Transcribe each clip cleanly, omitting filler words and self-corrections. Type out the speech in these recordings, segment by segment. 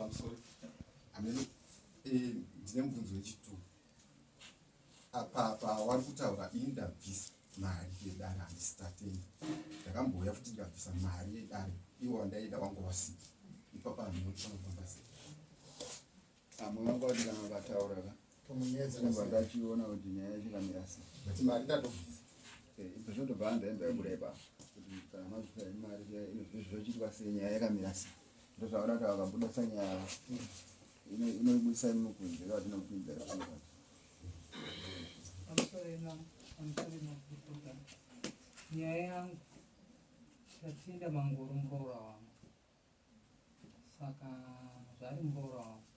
Pamusoro amene eh, ndine mubvunzo wechitu apa apa wari kutaura ini ndabvisa mari yedare handisi tatenda ndakambouya futi ndikabvisa mari yedare iwo wandaida wanga wasika ipapa hanhu panofamba sei Amwe vangu vati kana vakataura ka tobva tachiona kuti nyaya yacho ikamira sei. But mari ndatobvisa. Eh, ibva zvinotobva hanzi aimba yabuda ipapo kuti kana mabvisa mari zvochiitwa sei nyaya yakamira sei. Ndozvaona kuti vakabudisa nyaya inoibudisa imi kunze kana tinopinza nyaya yangu tatenda mangoro muroora wangu saka zvaari muroora wangu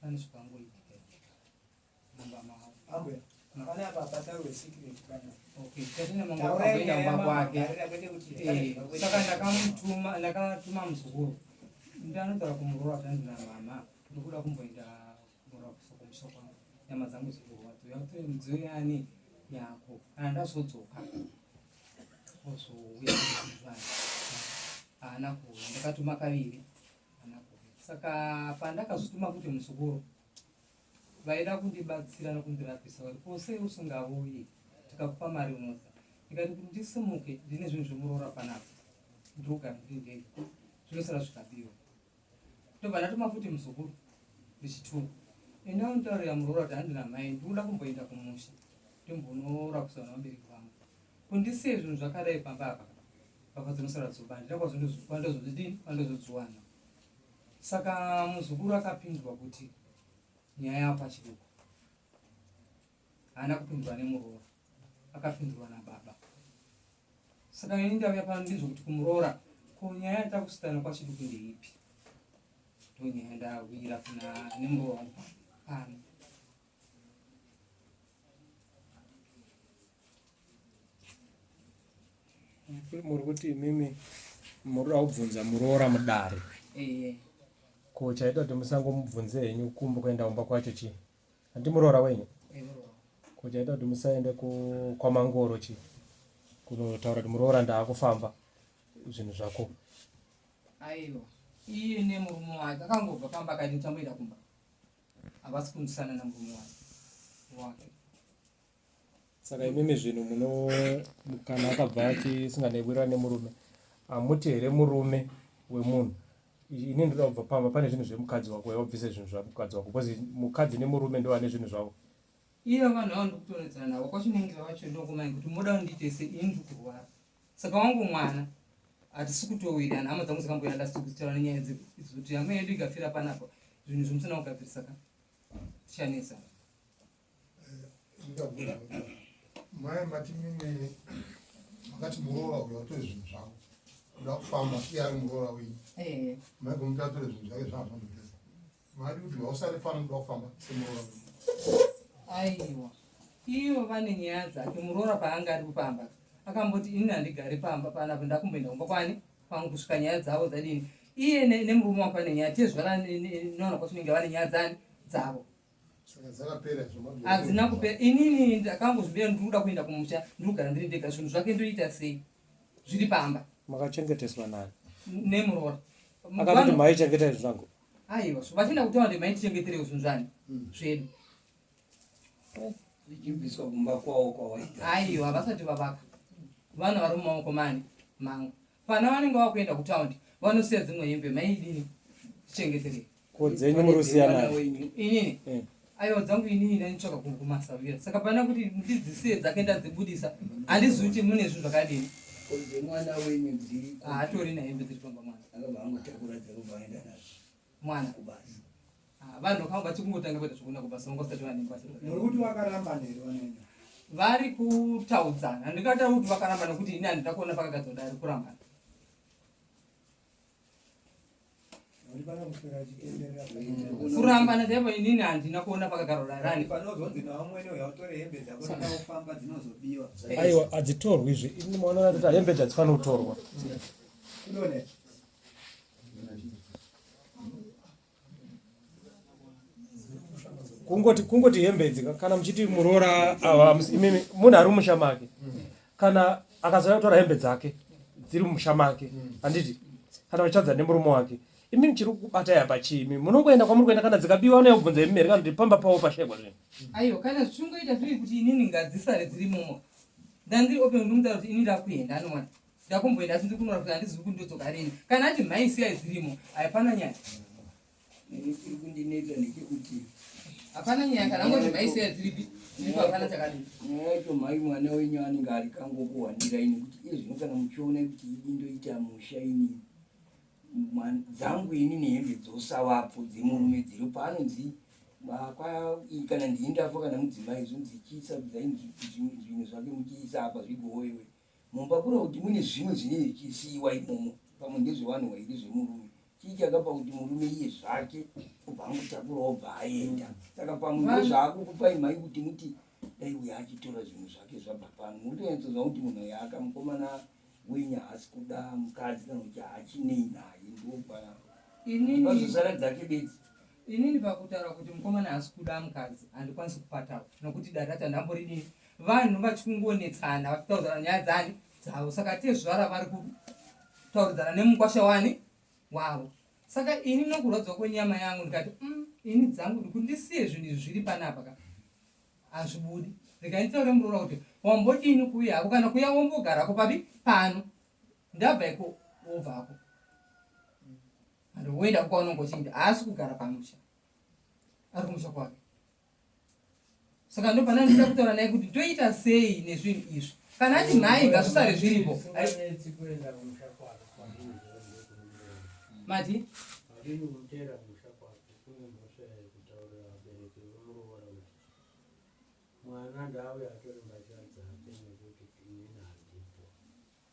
pane zvakangoitika mumba mavo Ambuya, pane apa pataurwe secret pana. Okay, tatenda mangoro akaenda kumba kwake Eh, saka ndakamutuma ndakatuma muzukuru ndanotaura kumuroora kuti andina mama ndikuda kumboenda kumurapisa kumusha kwangu nyama dzangu dzikurwadza uya utore midziyo yani yako kana ndazodzoka ozouya haana kuuya ndakatuma kaviri haana kuuya saka pandakazotuma futi muzukuru vaida kundibatsira nokundirapisa vari ko sei usingauyi tikakupa mari unodya ndikati kuti ndisimuke ndine zvinhu zvemuroora panapa ndogara ndiri ndega zvinosara zvikabiwa Ndobva ndatuma futi muzukuru ndichituma. Enda unotaurira muroora kuti handina mai ndikuda kumboenda kumusha ndimbonorapisa vana vabereki vangu. Kundisiye zvinhu zvakadai pamba apa mbavha dzinosara dzoba handina kwandozodini kwandozodziwana. Saka muzukuru akapindurwa kuti nyaya yapachiduku. Haana kupindurwa nemuroora akapindurwa nababa. Saka ini ndauya pano ndizvo kuti kumuroora ko nyaya yatakusitana kwachiduku ndeipi? Ndonyaya ndawira kuna nemuroora wangu pano. Muri kuti imimi muri kuda kubvunza muroora mudare. Ehe. Ko chaita kuti musangomubvunze henyu kumba kuenda kumba kwacho chii? Hanti muroora wenyu? Eh, muroora. Ko chaita kuti musaende kwaMangoro chii? Kunotaura kuti muroora ndaakufamba zvinhu zvako. Aiwa. Iye nemurume wake akangobva pamba akati ndichamboenda kumba. Havasi kunzwisana namurume wake. Wake. Saka imimi zvinhu muno kana akabva achisinganewirira nemurume hamuti here murume wemunhu ini ndoda kubva pamba pane zvinhu zvemukadzi wako wabvise zvinhu zvamukadzi wako because mukadzi nemurume ndo vane zvinhu zvavo iye vanhu ava ndikutonetsana navo kwachinengira vacho ndokumai kuti moda kundiite sei ini ndiri kurwara saka wangu mwana hatisi kutowirirana hama dzangu dzakamboenda ndasikuitaura nenyaya idzi kuti hama yedu ikafira panapa zvinhu zvomusina kugadzirisa ka tichanetsana Mai mati mimi makati muroora uyo atore zvinhu zvako kuda kufamba iye ari muroora wenyu eh. mai kumuti atore zvinhu zvake zvaazvamugeza mari kuti hausare pano kuda kufamba semuroora wenyu aiwa iyo vane nyaya dzake muroora paanga ari kupamba akamboti ini handigari pamba panapa ndakumboenda kumba kwani kwangu kusvika nyaya dzavo dzadini iye nemurume wake vane nyaya tezvara noona kwatinenge vane nyaya dzani dzavo hadzina kupera inini ndakangozvibira ndiri kuda kuenda kumusha ndiri kugara ndiri ndega zvinhu zvake ndoita sei zviri pamba makachengeteswa nani nemuroora akatoti maichengeta izvi zvangu aiwa so vachienda kutaura ndi maitichengeterewo zvinhu zvani hmm. zvedu zvichibviswa kumba kwawo kwawaita aiwa vasati vavaka vana vari mumaoko mani mangu Pana vanenge vakuenda kutaundi vanosiya dzimwe hembe maidini tichengeterei. Ko dzenyu muri kusiyana inini eh. Aiwa dzangu inini ndaitsvaka kumasavira saka pana kuti ndidzisiye dzake ndadzibudisa handizivi kuti mune zvinhu zvakadini. Ko dzemwana wenyu dziri haatorina hembe dziri pamba mwana akabva angotakura dzakubva aenda nadzo mwana kubasa ah, vanhu vakanga vachikungotanga kuita zvekuenda kubasa vanga vasati vane basa muri kuti vakarambana here vanoenda vari kutaudzana ndingataura kuti vakaramba nekuti ini handina kuona pakagadzwa dare kurambana kurambana chaipo inini handina kuona pakagarwa dare aiwa hadzitorwi izvi ini maonera kuti hembe hadzifaniri kutorwa kungoti kungoti hembe idzi kana muchiti muroora ava imimi munhu ari mumusha make kana akazouya kutora hembe dzake dziri mumusha make handiti kana vachadza nemurume wake Imimi chiri kukubatai apa chii imimi? Munongoenda kwamuri kuenda kana dzikabiwa vanouya kubvunza imimi here kana kuti pamba pavo pashaikwa zvinhu? Aiwa kana zvichingoita zviri kuti inini ngadzisare dziri momo. Ndandiri open ndomutaura kuti ini ndakuenda anoona. Ndakumboenda asi ndiri kunorapwa handizivi kuti ndodzoka rini. Kana ati mhai siyai dzirimo hapana nyaya. Ini chiri kundinetsa ndechekuti hapana nyaya kana angoti mhai siyai dziripi dziripo hapana chakadii. Nyaya yacho mhai mwana wenyu anenge ari kangokuwandirai nekuti iye zvino kana muchiona kuti idi ndoita musha ini dzangu ini nehembe dzosavapo dzemurume dziri paanonzi kana ndini ndafa kana mudzimai zvonzi chisarudzai zvinhu zvake muchiisa apa zvigowewe mumba kura kuti mune zvimwe zvinenge zvichisiiwa imomo pamwe ndezvevanhu vairi zvemurume chii chakapa kuti murume iye zvake obva angotakura obva aenda saka pamwe ndozvaakukupai mhai kuti muti dai uyo achitora zvinhu zvake zvabva pano murikutonyatsozva kuti munhu uyo akamukomana wenyu haasi kuda mukadzi kana kuti haachinei naye ndopazosara dzake bedzi. Inini pakutaura kuti mukomana haasi kuda mukadzi handikwanisi kupataura nokuti dare racho handamboridini vanhu vachikungonetsana vachitaudzana nyaya dzani dzavo saka tezvara vari kutauridzana nemukwasha wani wavo saka ini nokurwadziwa kwenyama yangu ndikati mm, ini dzangu ndikuti ndisiye zvinhu izvi zviri panapa ka hazvibudi regai nditaure muroora kuti wambodini kuuya hako kana kuya wombogarako papi pano ndabva iko wobvako and woenda kwaunonge uchienda haasi kugara pamusha ari kumusha kwake saka ndopana ndida kutaura naye kuti toita sei nezvinhu izvi kana ati mhai ngazvisare zviripo mati Mwana ngaauye atore mbatya dzake nekuti inini handipo.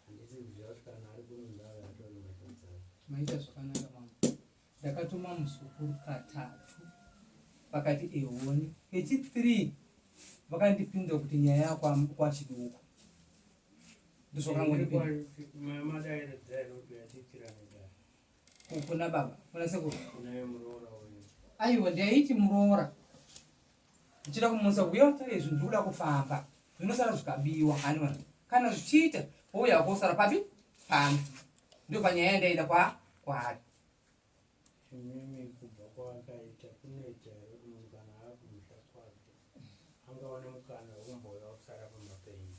Handisi kuziva kuti kana ari kuno ngaauye atore mbatya dzake. Maita zvakanaka mama. Ndakatuma muzukuru katatu vakati ehoni. Kechi 3 vakandipindura kuti nyaya yakwachiduku. Ndozvakangondipindura. Madaira dzai kuti yatiitirane dai. Kuna baba, kuna sekuru. Aiwa ndaiti muroora. Ndichida kumuudza uya utore izvi ndiri kuda kufamba. Zvinosara zvikabiwa hani kana zvichiita wouya kosara papi pano. Ndio panyaya yandaida kwa kwaari. Imimi kubva kwaakaita kunoita here kuti munhu kana akumusha kwake angawane mukana wekumbouya kusara pamba penyu?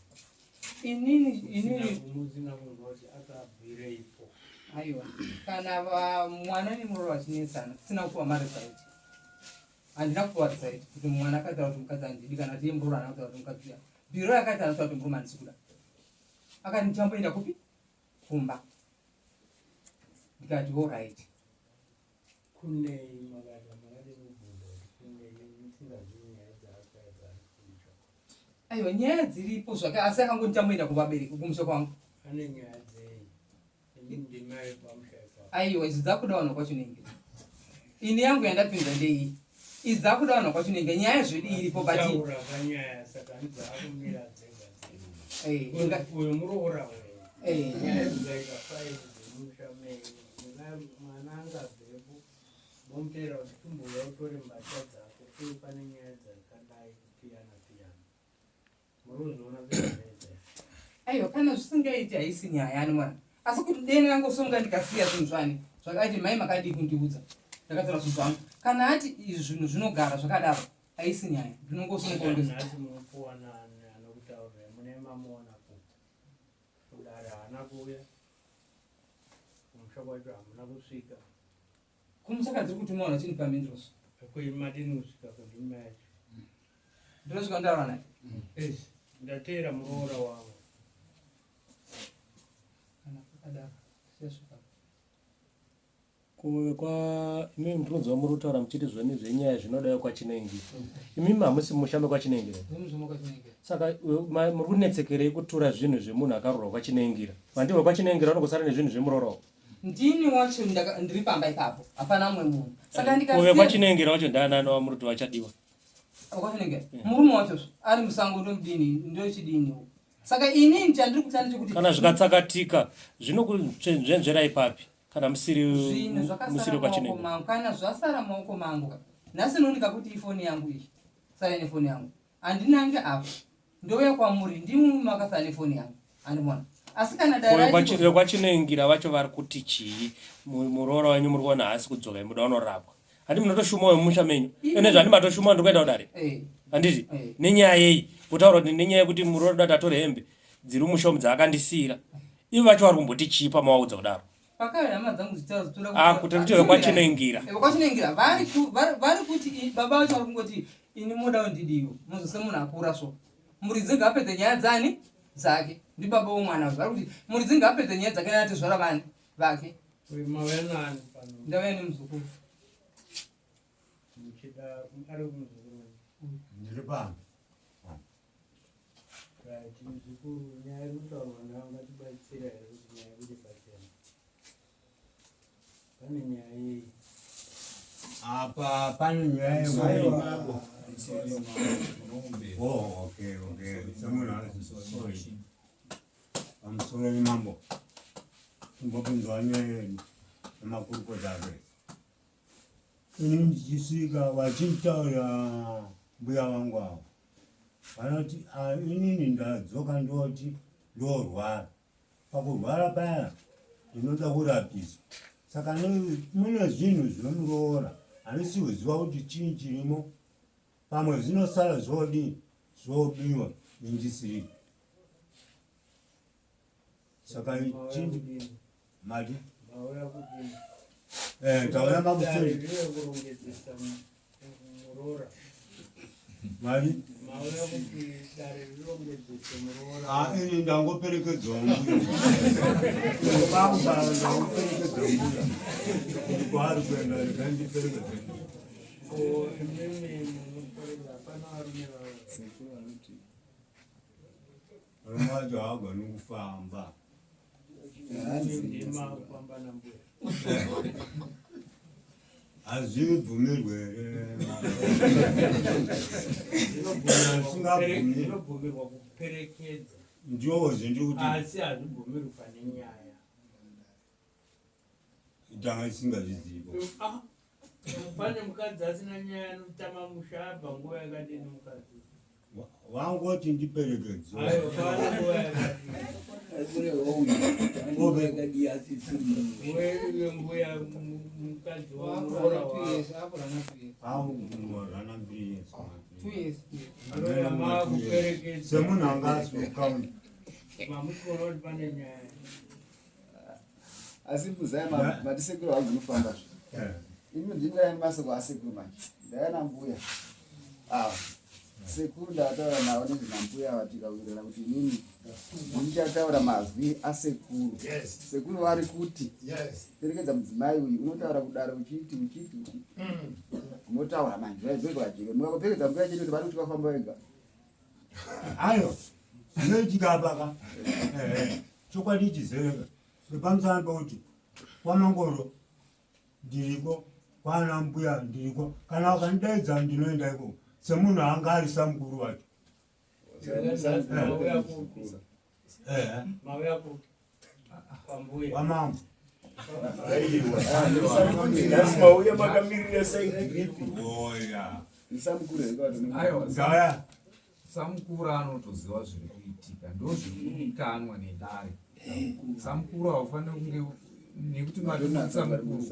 Inini inini musina kunzwa kuti akabvireipo. Aiwa kana mwana nemuroora vachinetsana tisina kupiwa maresult handina kupiwa result kuti mwana akataura kuti mukadzi handidi kana kuti iye muroora haana kutaura kuti mukadzi uya bhiro yakati anotaura kuti murume handisi kuda akati ndichamboenda kupi kumba ndikati orit Kunei makati makadini kubvunza kuti kunei musingazivi nyaya dzaakaedza kuita. Aiwa nyaya dziripo zvake asi akangoti chamoenda kuvabereki kumusha kwangu. Ane nyaya dzei? Ini ndimai pamusha ipapo. Aiwa idzi dzakuda vanhu kwachinenge. Ini yangu yandapinza ndeiyi. Idzi dzakuda vanhu kwachinenge nyaya zvedu iripo but Taura kanyaya saka ndidzakumira dzega dzega. Eh, Uyu muroora uyu. Eh. Nyaya dzikaita faili dzemusha menyu. Mwana angabvepo momuteera kuti chimbouya utore mbatya dzako uye pane nyaya dzakadai kupiyana piyana. Muri kuzviona sezvinoita. Aiwa kana zvisingaiti haisi nyaya ani mwana. Asi kuti deni rangosunga ndikasiya zvinhu zvani zvakati mai makadii kundiudza ndakatora zvinhu zvangu. Kana ati izvi zvinhu zvinogara zvakadaro haisi nyaya ndinongosunga ndisi. Nhasi munopuwa nani anokutaurirai mune mamuona kupi? Kudare haana kuuya. Kumusha kwacho hamuna kusvika. Kumusha kadziri kutumaona chini pamindros. Madini kusvika kundima yacho. Ndinosvika ndaura naye. Yes, ndateera muroora wavo. Kana pakadaro, siyasvika. Ko kwa imimi ndinonzwa muri kutaura muchiti zvoni zvenyaya zvinodai kwaChinengi. Imimi hamusi mumusha mekwaChinengi here? Saka muri kunetsekerei kutura zvinhu zvemunhu akaroorwa kwaChinengira? Vandivo kwaChinengira vanongosara nezvinhu zvemuroora wavo. Ndini wacho ndiri pamba ipapo, hapana mumwe munhu. Saka ndikasiya Uye kwaChinengira wacho ndaanani wamuri kuti vachadiwa? KwaChinengira murume wacho ari musango ndomudini ndochidini Saka inini chandiri kutya ndechekuti kana zvikatsakatika zvinokunzvenzverai papi kana musiri zvinhu zvakasara maoko mangu kana zvasara maoko mangu ka nhasi nonika kuti ifoni yangu iyi sara nefoni yangu handinange apo ndouya kwamuri ndimwi makasara nefoni yangu andimona. Asi kana dare racho Kwachinoingira vacho vari kuti chii? Muroora wenyu muri kuona haasi kudzoka muda unorapwa. Handi munotoshumawo mumusha menyu. Ene zvandi matoshumawo ndiri kuenda kudare. Handiti? Nenyaya yei? Kutaura kuti nenyaya yekuti muroora dati atore hembe dziri mumusha umu dzaakandisiira. Ivo vacho vari kumboti chii pamawaudza kudaro? Pakare hama dzangu dzichitaura dzitora Ah, kuti kuti vekwaChinoingira. VekwaChinoingira vari vari kuti baba vacho vari kungoti ini moda kundidiwo. Muzose munhu akura so. Muridzi ngaapedze nyaya dzani dzake. Ndibaba womwana uyu. Vari kuti muridzi ngaapedze nyaya dzake natezvara vani vake. Mauya nani pano? Ndauya nemuzukuru. Muchida ari kumuzukuru. Ndiri pano. Right, muzukuru, nyaya iri kutaurwa nayo ngatibatsira here kuti nyaya ibude pachena. Pane nyaya yei? Apa pane nyaya yekuti Oh, okay, okay. Someone else. Sorry. Pamusoro mambo. Timbopinzwa nyaya yedu nemakurukota ake. Ini ndichisvika vachitaura mbuya vangu avo vanoti ah, inini ndadzoka ndoti ndorwara pakurwara paya ndinoda kurapiswa saka mune zvinhu zvinomuroora handisi kuziva kuti chii chirimo pamwe zvinosara zvodii zvobiwa indisiri saka chindi mati eh, tauya makuseni mari ah, ini ndangoperekedzwa mbuya ndangoperekedzwa mbuya kwaari kuenda regai ndiperekedze. Varume vacho havagoni kufamba. Hazvibvumirwe here? Zvinobvumirwa kuperekedza. Ndiwo zvindiri kuti. Asi hazvibvumirwi pane nyaya. Tanga isingazvizivo. Ah, pane mukadzi asina nyaya anotama musha abva nguva yakadini mukadzi? Wangoti ndiperekedze. Aiwa, pane nguva yakadini. Wewe mbuya mukadzi wamuroora wako. Aurana mbiri. Semunhu anga asikukaunti. Mamukuona kuti pane nyaya. Asi muzaya mati sekuru havagoni kufamba zve. Eh. Ini ndingai masoko asekuru manje. Ndaya nambuya. Ava. Sekuru ndataura navo nezvemambuya ava tikawirirana kuti inini ndichataura mazwi asekuru. Yes. Sekuru vari kuti Yes. perekedza mudzimai uyu unotaura kudaro uchiti uchiti uchiti. Unotaura manje vaizozwa jeke. Mukakuperekedza mbuya chete kuti vari kuti vafamba vega. Ayo. Zvinoitika apa ka. Eh. Chokwadi chizere nepamusana pekuti kwaMangoro ndiriko, kwana mbuya ndiriko, kana vakandidaidza ndinoenda ikoko semunhu anga ari samukuru wacho. Kwamambo. Nhasi mauya makamirira saidi ripi? Oya. Samukuru here? Aiwa. Ndaya. Samukuru anotoziva zviri kuitika ndozvikudikanwa nedare. Samukuru haufaniri kunge nekuti mati muri samukuru.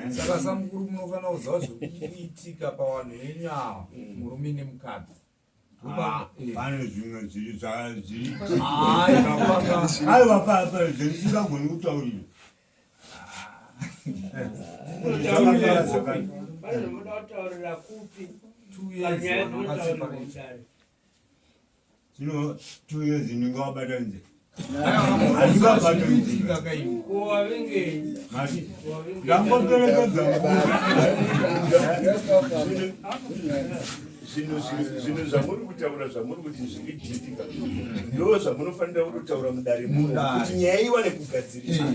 Saka samukuru munofanira kuziva zviri kuitika pavanhu venyu ava murume nemukadzi. Ah, pane zvimwe zviri zviri aiwa papa zvendisingagoni kutaurira. Pane zvamunoda kutaurira kupi? 2 years Panyaya vanhu dzinotaurira vakaseparate. mudare. Zvino 2 years ndingawabatanidze. Handingabatanidze. Ko wavingei? Mati Wavingei? ndangoperekedza Zvinhu zvinhu zvamuri kutaura zvamuri kuti zviri difficult ndo zvamunofanira kutotaura mudare muno kuti nyaya iwane kugadziriswa.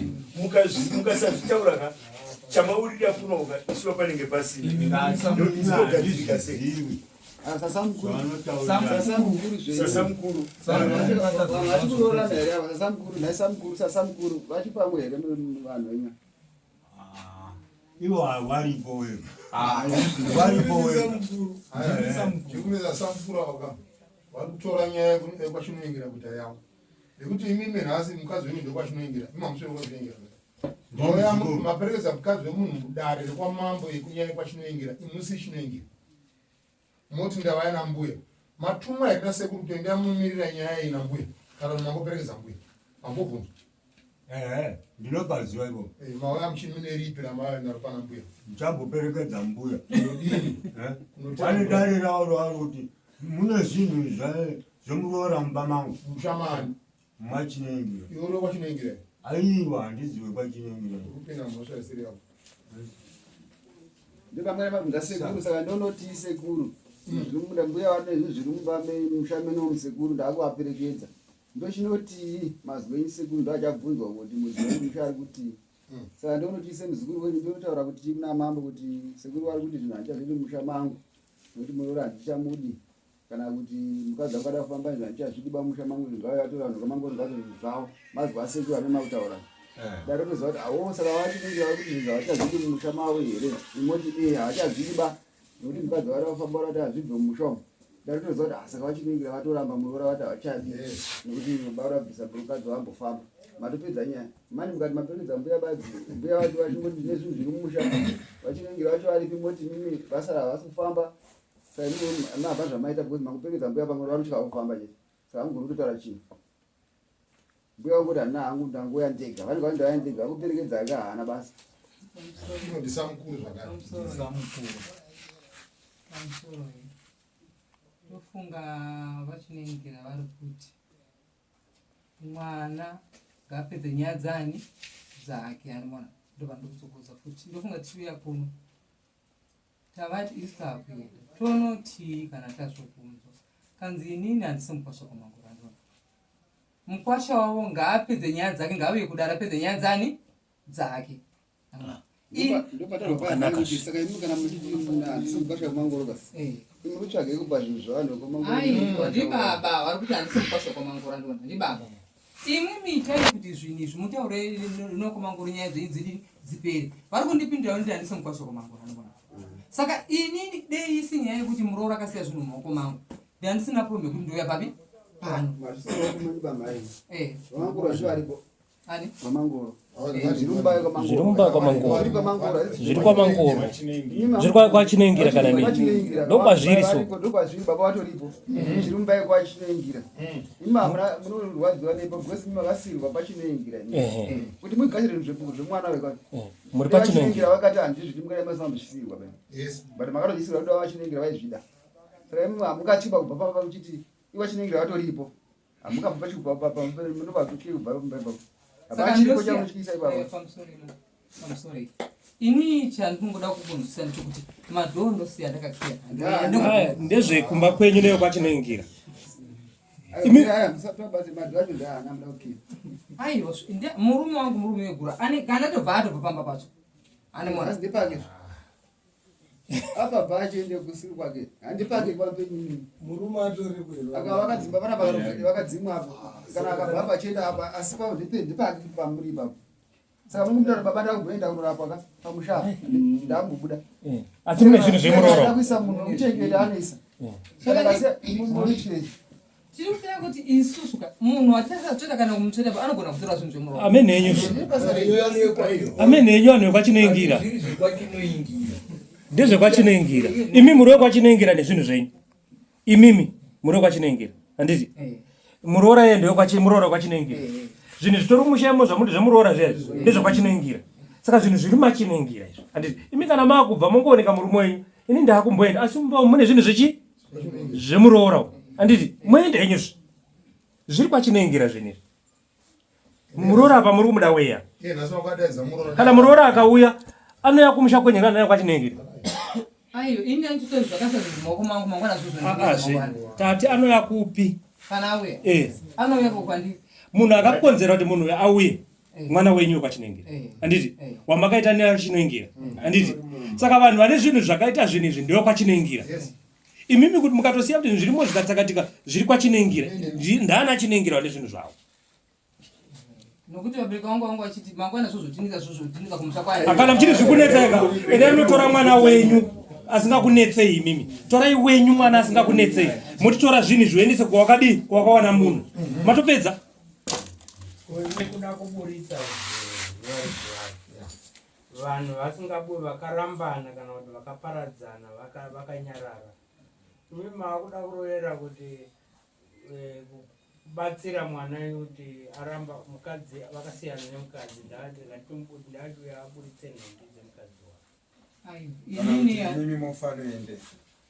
Mukasazvitaura ka chamaurira kunoka isuwa panenge pasina dzinogadzirika sei? Sasamukuru. Sasamukuru zve. Sasamukuru. Vanhu vachikuroorana here ava sasamukuru nhai samukuru sasamukuru vachipamwe here vanhu venyu? Ivo varipo wega. Varipo wega. Chikuneza samukuru ava ka vari kutora nyaya yekwaChinoingira kuita yavo. Nekuti imimi nhasi mukadzi wenyu ndokwachinoingira. Imi hamuswere kwachinoingira. Mauya maperekedza mukadzi wemunhu mudare rekwamambo yekunyaya kwachinoingira imusi chinoingira. Moti ndavaya nambuya. Matumwa here nasekuru kuti endai munomirira nyaya iyi nambuya kana kuti mangoperekedza mbuya. Mambobvunzwa. Ehe, ndinopaziva ipo. Eh, mauya muchimine ripi ramauya naro pana mbuya? Muchamboperekedza mbuya. Kunodini? Eh? Vane dare ravo ravari kuti mune zvinhu zvemuroora mumba mangu. Mushamani. Mwachinengira. Iwe uri kwachinengira? Aiwa, handiziwe kwachinengira. Urikupinda mhosva isiri yako. Ndopamwe mabvunza sekuru saka ndonoti sekuru zviri munda mbuya vane zvinhu zviri mumba memusha meno sekuru ndakuvaperekedza ndochinotii mazwi enyu sekuru ndoachabvunzwa kuti mudzi wenyu musha ari kutii saka ndonoti semuzukuru wenyu ndonotaura kuti chii kuna mambo kuti sekuru vari kuti zvinhu handichazvidi mumusha mangu nokuti muroora handichamudi kana kuti mukadzi wangu ada kufamba zvinhu handichazvidi bamusha mangu zvinhu zvavo vatora vanhu kwamangoni vato zvinhu zvavo mazwi asekuru ane makutaura eh. dare toziva kuti awo saka vachinenge vari kuti zvinhu havachazvidi mumusha mavo here imoti e havachazvidi ba nokuti mukadzi vada kufamba vati hazvibve mumusha umu dare toziva kuti ah, saka vachinenge vatoramba muroora vati havachadi nokuti baba vabvisa mukadzi vambofamba matopedza nyaya mani mukati mapekedza mbuya badzi mbuya vacho vachingoti ndine zvinhu zviri mumusha vachinenge vacho varipi moti mimi vasara havasi kufamba Saka imi mabva zvamaita because makupekedza mbuya pamwe vanotya kufamba chete. Saka hamugoni kutotaura chinhu. Mbuya vangoti handina hangu ndangouya ndega. Vanenge vanoti ndauya ndega vakuperekedza aka haana basa. Inodisa mukuru zvakare. Ndisa mukuru. Pamusoro ndofunga vachinengera vari kuti mwana ngaapedze nyaya dzani dzake animona ndopandokutsokoza futi ndofunga tichiuya kuno Tavati isu takuenda tonotii kana tazvokunzwa kanzi inini handisi mukwasha kwamangorandona mukwasha wavo ngaapedze nyaya dzake ngaauye kudara apedze nyaya dzani dzake saka imi kana muchiti handisi mukwasha kwamangoro ka eh. imi kutsvage kupa zvinhu zvavanhu kwamangoro ndibaba vari kuti handisi mukwasha kwamangorandona ndibaba Imwi itai kuti zvinhu izvi mutaure nokomanguru nyaya dzenyu dzidi dzipere. Vari kundipindura vanoti handisi mukwasha komanguru anogona. Saka inini dei isi nyaya yekuti muroora akasiya zvinhu mumaoko mangu. Ndandisina problem yekuti ndouya papi? Pano. Eh. Vamanguru zvivariko. Ani? Vamanguru. Zviri mumba kwamanguru. Zviri kwamanguru. Zviri kwachinengira kana nei. Ndokwazviri so. Ndokwazviri baba vatoripo. Zviri mumba kwachinengira. Imi hamuna munorwadziwa nepo because imi makasirwa pachinoingira imi. Kuti mugashire zvinhu zvemwana wekwa. Muri pachinoingira. Vakati handizvidi mukadai masina kumbozvisirwa bani. Yes. But makatozvisirwa kuti vachinoingira vaizvida. Saka imi hamungachiba kubva pamba muchiti ivo vachinoingira vatoripo. Hamungabva pachikubva pamba munobva kubva pamba ipapo. Saka Hapana chiripo chamutyisa ipapo. Eh, pamusoro ino. Pamusoro iyi. Ini chandinongoda kukunzwisisa ndechekuti madhoo ndosiya ndakakiya. Aya, ndezvekumba kwenyu neyokwachinoingira Aiwa, murume wangu murume wegura ane kana tobva atobva pamba pacho. Ane mwana. Apa pacho ende kusiri kwake. Handipake kwapenyu. Murume atori kwero. Akava vakadzimba pana vakadzimwa apo. Kana akabva apa achienda apa asi pa ndepake pamuri ipapo. Saka muri kutaura baba ndakumboenda kunorapwa ka pamusha apa. Ndakumbobuda. Eh, asi mune zvinhu zvemuroro. Ndakuisa munhu wekuchengeta anoisa. Eh. Saka kasi munoitei? Tiri kuda kuti isusu ka munhu watisati kana kumutsveta pa anogona kutora zvinhu zvemuroro. Amen henyu. Amen henyu anhu ekwachinoingira. Ndezvekwachinoingira. Imi muri wekwachinoingira nezvinhu zvenyu. Imimi muri wekwachinoingira. Handiti? Eh. Muroora iye ndewekwachi muroora wekwachinoingira. Eh. Zvinhu zvitori mumusha imo zvamuti zvemuroora zviya izvi ndezvekwachinoingira. Saka zvinhu zviri machinoingira izvi. Handiti? Imi kana maakubva mongooneka murume wenyu. Ini ndaakumboenda asi mumba umu mune zvinhu zvechi zvemuroora umu. Handiti? Moenda henyu zvi. Zviri kwachinoingira zvinhu izvi. Muroora apa muri kumuda weya. Iye nhasi wakadaidza muroora. Kana muroora akauya anouya kumusha kwenyu kana anouya kwachinenge. Aiwa, ini anditotori zvakasa zvinhu mumaoko mangu mangwana zvozvo Aazve mangwana. tati anouya kupi? Kana auya. Eh. Anouya kwandiri. Munhu akakonzera kuti munhu uyu auye Eh. mwana wenyu wekwachinengira. Eh. Handiti? Eh. Wamakaita neachinengira. Handiti? Saka vanhu vane zvinhu zvakaita zvinhu izvi ndewekwachinengira. Yes. Imimi kuti mukatosiya kuti zvinhu zvirimo zvikatsakatika zviri kwachinengira. Ndaana chinengira vane zvinhu zvavo. Nokuti vabereki vangu vangu vachiti mangwana zvozotinika zvozotinika kumusha kwayo. Kana muchiti zvikunetseka, endai munotora mwana wenyu asingakunetsei imimi. Torai wenyu mwana asingakunetsei. Motitora zvinhu izvi oendese kwawakadii kwawakawana munhu. Matopedza. Kuda kuburitsa vanhu vasingabu vakarambana kana kuti vakaparadzana vakanyarara imi maakuda kurovera kuti eh, kubatsira mwana kuti aramba mukadzi vakasiyana nemukadzi ndati uya aburitse nhumbi dzemukadzi wake. Inini mofanoendesa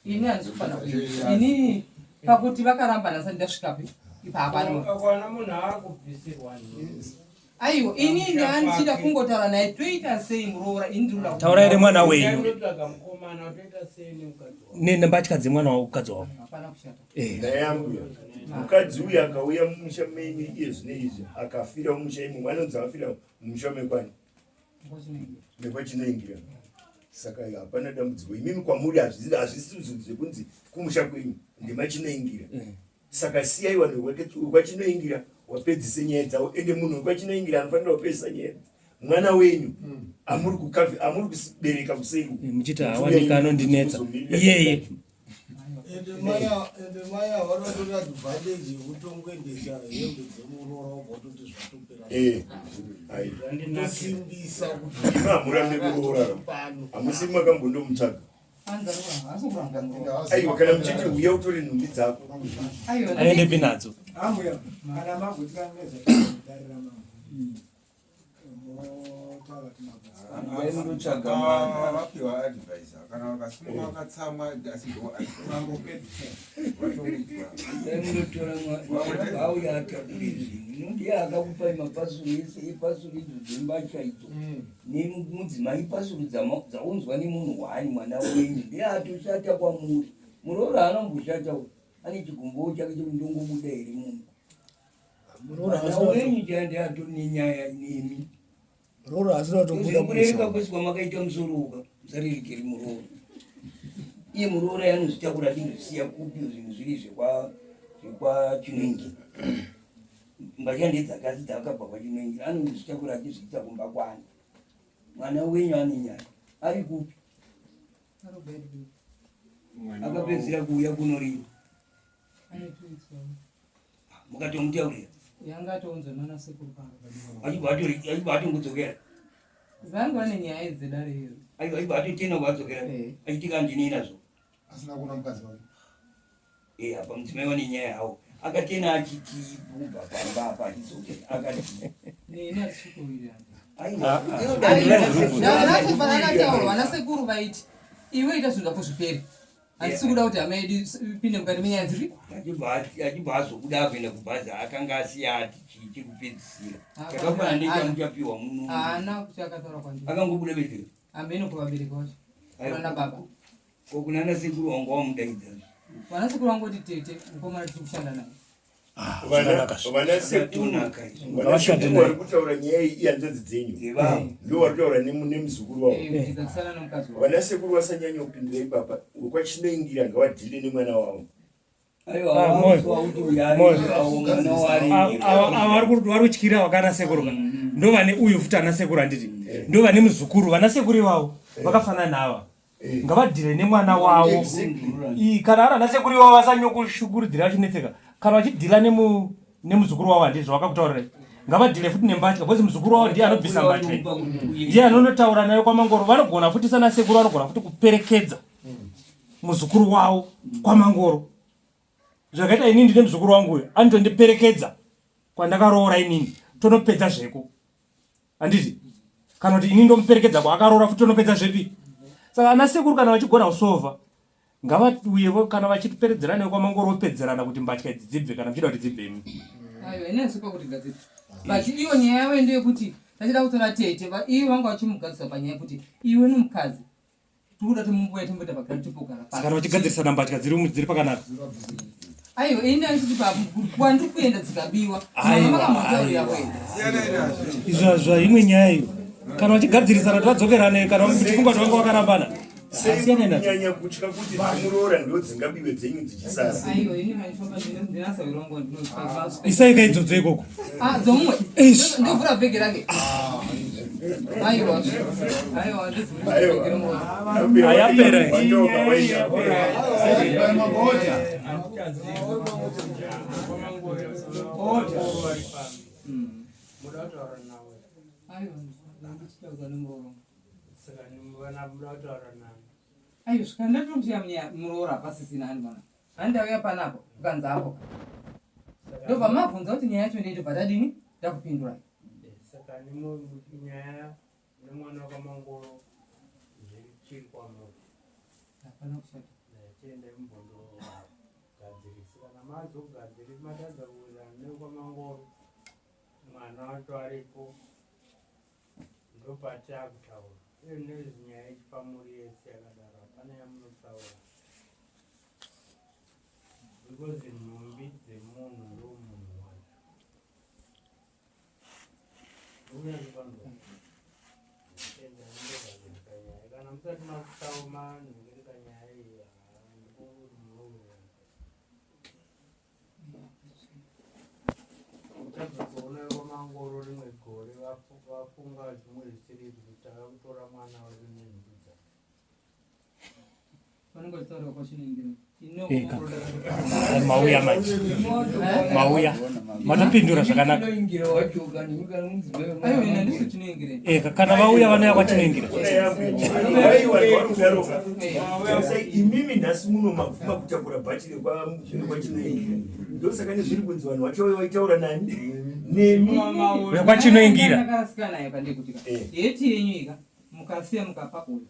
ini handisi kufanira kuita inini pakuti vakaramba nhasi ndasvikapi ipapano Ukaona munhu akubvisirwa nhumbi aiwa inini handichida kungotaura naye toita sei muroora ini ndinoda Taurai nemwana wenyu. Unotsvaga mukomana utoita sei nemukadzi wako Nembatya dzemwana wako mukadzi wako. Hapana kushata. Eh. Naye ambuya mukadzi uyu akauya mumusha menyu iye zvino izvi akafira mumusha imomo anonzi afira mumusha mekwani mekwachinoingira saka hapana dambudziko imimi kwamuri hazvisi zvinhu zvekunzi kumusha kwenyu ndemachinoingira saka siyai vanhu vekwachinoingira wapedzise nyaya dzavo ende munhu wekwachinoingira anofanira kupedzisa nyaya mwana wenyu amuri kukavi amuri kubereka kuseri uku. Muchiti hawanika anondinetsa iyeye. Ende mai ende mai ava vanotora advantage yekutongoendesa hembe dzemuroora wobva wototi zvatopera. Eh, ai. Tosimbisa kuti Imi hamurambe kuroora pano. hamusi makambondomutsvaga aiwa kana muchiti uya utore nhumbi dzako Aendepi nadzo? Ambuya, kana magutikana nezvadarira mambo. Motaura kuti Vaindotsvaga Ah, vapiwa advice kana vakasimuka vakatsamwa asi ndo Munotora auya atakure zvinhu ndiye akakupai mapasuru ese epasuru idzo dzembatya idzo nemudzimai pasuru dzaunzwa nemunhu waani mwana wenyu ndiye atoshata kwamuri muroora haana kumboshata uyu ane chigumbuwo chake chekuti ndongobuda here munhu Muroora mwana haasina wenyu chaya ndiye atori nenyaya nemi Muroora haasina kutobuda kurereka mumusha. kwese kwamakaita musoro uka musarerekeri muroora iye muroora yanozvitakura achinozvisiya kupi zvinhu zviri zvekwachinoingira mbatya ndedzakadzi dzakabva kwachinoingira anozvitakura achizviita kumba kwani mwana wenyu ane nyaya ari kupi akapedzera kuuya kunorima mukatomutaurira yanga atounzwa nana sekuru pano achibva achibva atongodzokera vange vane nyaya dzedare iyo achibva atotena kwadzokera achiti kandinei nazvo asina kuona mukadzi wake Eh, apa mudzimai wane nyaya yawo akatena achiti kubva pamba apa achidzokera akati neni hatisi Aiwa. Akataurwa nasekuru vaiti iwe ita zvinhu zvako zvipere handisi kuda kuti hama yedu ipinde mukati menyaya dziri achibva azobuda akuenda kubhazi akanga asiya ati chii chekupedzisira chakafanana nechamuchapiwa muno haana kuti akataura kwandiri akangobuda bedero hameno kuvabereki vacho kunana baba ko kunana sekuru wanga wamudaidza vana sekuru vangoti tete mukomana tiri kushanda naye Vana sekuru vana sekuru vari kutaura nyaya iyi ihanzvadzi dzenyu ndo vari kutaura nemuzukuru wavo Eh, dzakasiyana nomukadzi wavo vana sekuru vasanyanya kupindira ipapa wekwachinoingira ngavadhile nemwana wavo Ah, Moyo. Moyo. Ava vari kutyira vakana sekuru ka ndo vane uyu futi ana sekuru handiti ndo vane muzukuru vana sekuru ivavo vakafanana naava ngavadhire nemwana wavo kana ari ana sekuru ivavo vasanyokushukurudzira vachinetseka kana vachidhila nemuzukuru wavo handiti zvavakakutaurirai ngavadhile futi nembatya bcause muzukuru wavo ndiye anobvisa mbatya ndiye anonotaura nayo kwamangoro vanogona futi sana sekuru vanogona futi kuperekedza muzukuru wavo kwamangoro zvakaita inini ndine muzukuru wangu uyo anotondiperekedza kwandakaroora inini tonopedza zveko handiti kana kuti inini ndomuperekedza kwaakaroora futi tonopedza zvepi saka ana sekuru kana vachigona kusovha ngavauye kana vachiperedzerana kwamangoro vopedzerana kuti mbatya idzi dzibve kana muchida kuti dzibve imi aiwa ini handisi pakuti gadzira but iyo nyaya yavo ndeyekuti tachida kutora tete ivo vanga vachimugadzisa panyaya yekuti iwe nomukadzi tikuda timumboya timboita pagara tipogara saka kana vachigadzirisana mbatya dziri pakanaka aiwa ini ndanditi kwandiri kuenda dzikabiwa mama makambotaurira kuenda izvo zvaimwe nyaya iyo kana vachigadzirisana kuti vadzokerane kana muchifunga kuti vanga vakarambana sei kunyanya kutya kuti dzimuroora ndo dzingabiwe dzenyu dzichisara aiwa ini mandifamba ndinasawira wangu ndinoziva isai kaidzodzo ikoko Ah, dzomumwe ndovhura bhegi rake aiwa aiwa ndizivhura bhegi remumwe Hayapera. Muda kutaura nawe. Aiwa, ndichitaura nemuroora. Saka vana muda kutaura nani? Aiwa, svika ndatomusiya muroora pasisina ani pana. Ani ndauya panapo, ukanzi apo. Ndobva mabvunza kuti nyaya yacho ndei ndobva tadini ndakupindurai. Saka nyaya nemwana wakamangoro zvichiri kwamuri. Hapana kushata. Chiendai mumbondogadzirisa. Kana mazogadzirisa matadza kuwirirana nekwamangoro mwana wacho aripo ndopatiakutaura. Iyo nenyaya yechipamuri yese yakadaro hapana yamunotaura. Because nhumbi dzemunhu ndomunhu wacho. Kana musati makutauma nhungirika nyaya iyi Uchazoona vamangoro rimwe gore vafunga zvimwe zvisiri izvi kuti tava kutora mwana wedu nenhumbi dzake. Vanenge vachitaura kwachinenge. Eka. Mauya manje. Mauya. Matopindura zvakanaka. Eka kana vauya vanouya kwachinoingira. Imimi nhasi muno mabvuma kutakura bhachi rekwachinoingira. Ndosaka nezviri kunzi vanhu vacho vaitaura nani? Nemi. Vekwachinoingira. Yeti yenyu ika mukasiya mukapa uyu.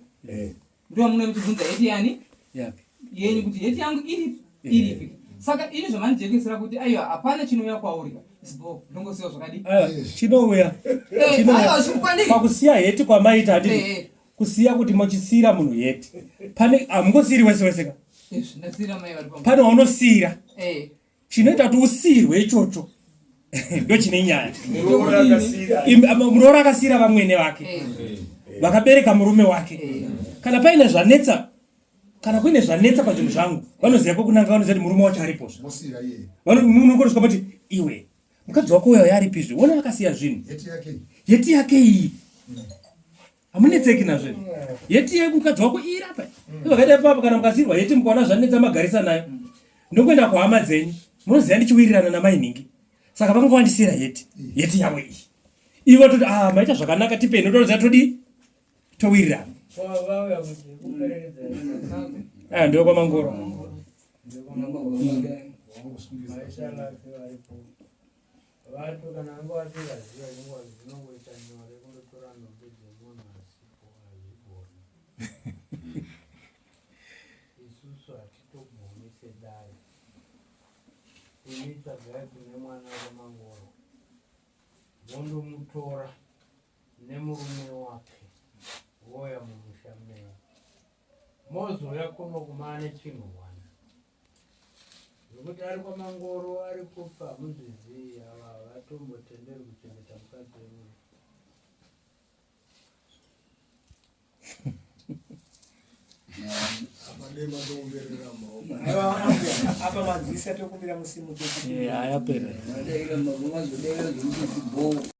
Ndiwo mune muchibvunza heti yani Yapi? Yenyu kuti heti yangu iripi iripi. Saka ini zvamandijekesera kuti aiwa hapana chinouya kwauri zbo ndongosiya zvakadii. Aiwa, chinouya. Eh, Chinouya. aiwa, zviri kwandiri. Pakusiya heti kwamaita handiti Eh, eh. kusiya kuti muchisiyira munhu heti. Pane hamungosiyiri wese wese ka. Izvi ndasiyira mai vari pamba. Pane waunosiyira. Eh. Chinoita kuti usiyirwe ichocho ndochine nyaya. Muroora akasiyira. Muroora akasiyira vamwene vake. Vakabereka murume wake. Kana paine zvanetsa kana kuine zvanetsa pazvinhu zvangu vanoziva kwekunanga vanoziva kuti murume wacho aripozve. Mosiira iye. Munongosvika pati iwe mukadzi wako uyo aripizve wona akasiya zvinhu. Heti yake. Heti yake iyi. Hamunetseki nazvo izvi. Heti yemukadzi wako iri apa. Vakaita ipapo kana mukasirwa heti mukaona zvanetsa magarisa nayo. Ndokuenda kuhama dzenyu. Munoziva ndichiwirirana namai nhingi. Saka vanga vandisiira heti. Heti yavo iyi. Ivo toti ah maita zvakanaka tipei ndotoziva todii towirirana. Vauya kuti kuperekedza. Ah ndiyo kwamangoro. Maisha varipo. Vatu kana vanga vasingaziva zvinguva zvinongoita nyore kundotora nhumbi dzemunhu asipo hazvigoni. Isusu hatitobvumi sedare. Imi tsvagai kune mwana wamangoro mondomutora nemurume wake voya mumusha menyu mozouya kuno kumane chinhu one. Zvekuti ari kwaMangoro ari kupi hamuzvizii ava havatombotenderwi kuchengeta mukadzi wemunhu. Apa manzwisa tokumbira musimuke. Eh, ayapera. Madaira mazodera zvekuti bhoo.